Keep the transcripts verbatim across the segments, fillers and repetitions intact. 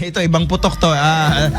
Ito, ibang putok to. Ah,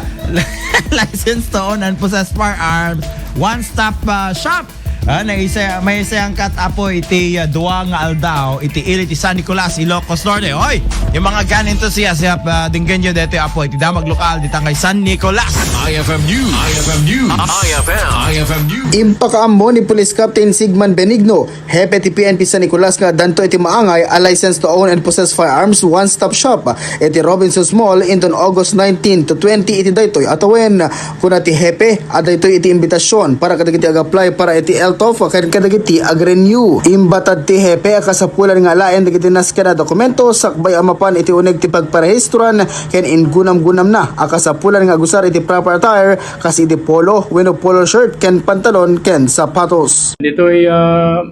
license to own and possess firearms. One-stop ah, shop. Ah, naisa, may isang kat apo iti ah, duwa nga aldaw iti ili ti San Nicolas, Ilocos Norte. Hoy, yung mga gun enthusiast, ah, dinggen nyo dito apo iti damag lokal dito kay San Nicolas. I F M News. I F M News. I F M. I F M News. Impakaammo ni Police Captain Sigman Benigno, hepe ti P N P San Nicolas nga addanto iti maangay a license to own and possess firearms one-stop shop iti Robinsons Mall inton August nineteen to twenty iti daytoy a tawen. Kuna ti hepe a daytoy iti imbitasyon para kadagiti ag-apply para iti L T O F ken kadagiti ag-renew. Imbatad ti hepe a kasapulan nga alaen dagiti nasken a dokumento sakbay a mapan iti uneg ti pagparehistoran ken ingunam-gunamna a kasapulan nga agusar iti proper attire kas iti polo wenno polo shirt ken pantalon ken sapatos. Ditoy ah,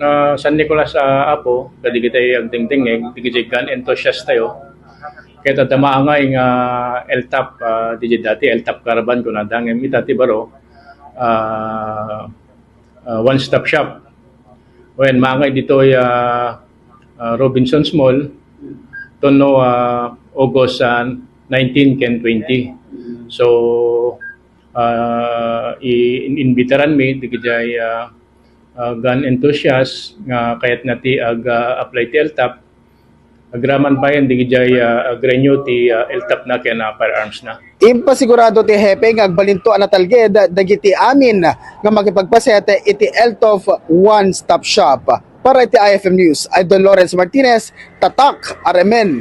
ah, San Nicolas, ah, Apo, kadagiti agdingdingngeg, dagiti gun enthusiast tayo. Ket adda maangay nga L T O F, ah, ditoy dati L T O F Caravan kunada, ngem ita ti baro, ah, ah, one-stop shop. Wen, maangay ditoy ah, ah, Robinsons Mall, tunno ah, August ah, nineteen ken twenty. So, ah, i-, in-, imbitaran mi dagiti ah, ah, gun enthusiast nga kayatna ti ag-, ah, apply ti L T O F. Agraman payen dagiti ah, ag-renew ti ah, L T O F na ken ah, firearms na. Impasigurado ti hepe nga agbalinto a natalged dagiti amin nga makipagpaset iti L T O F One Stop Shop. Para iti I F M News, Idol Lawrence Martinez, Tatak, R M N.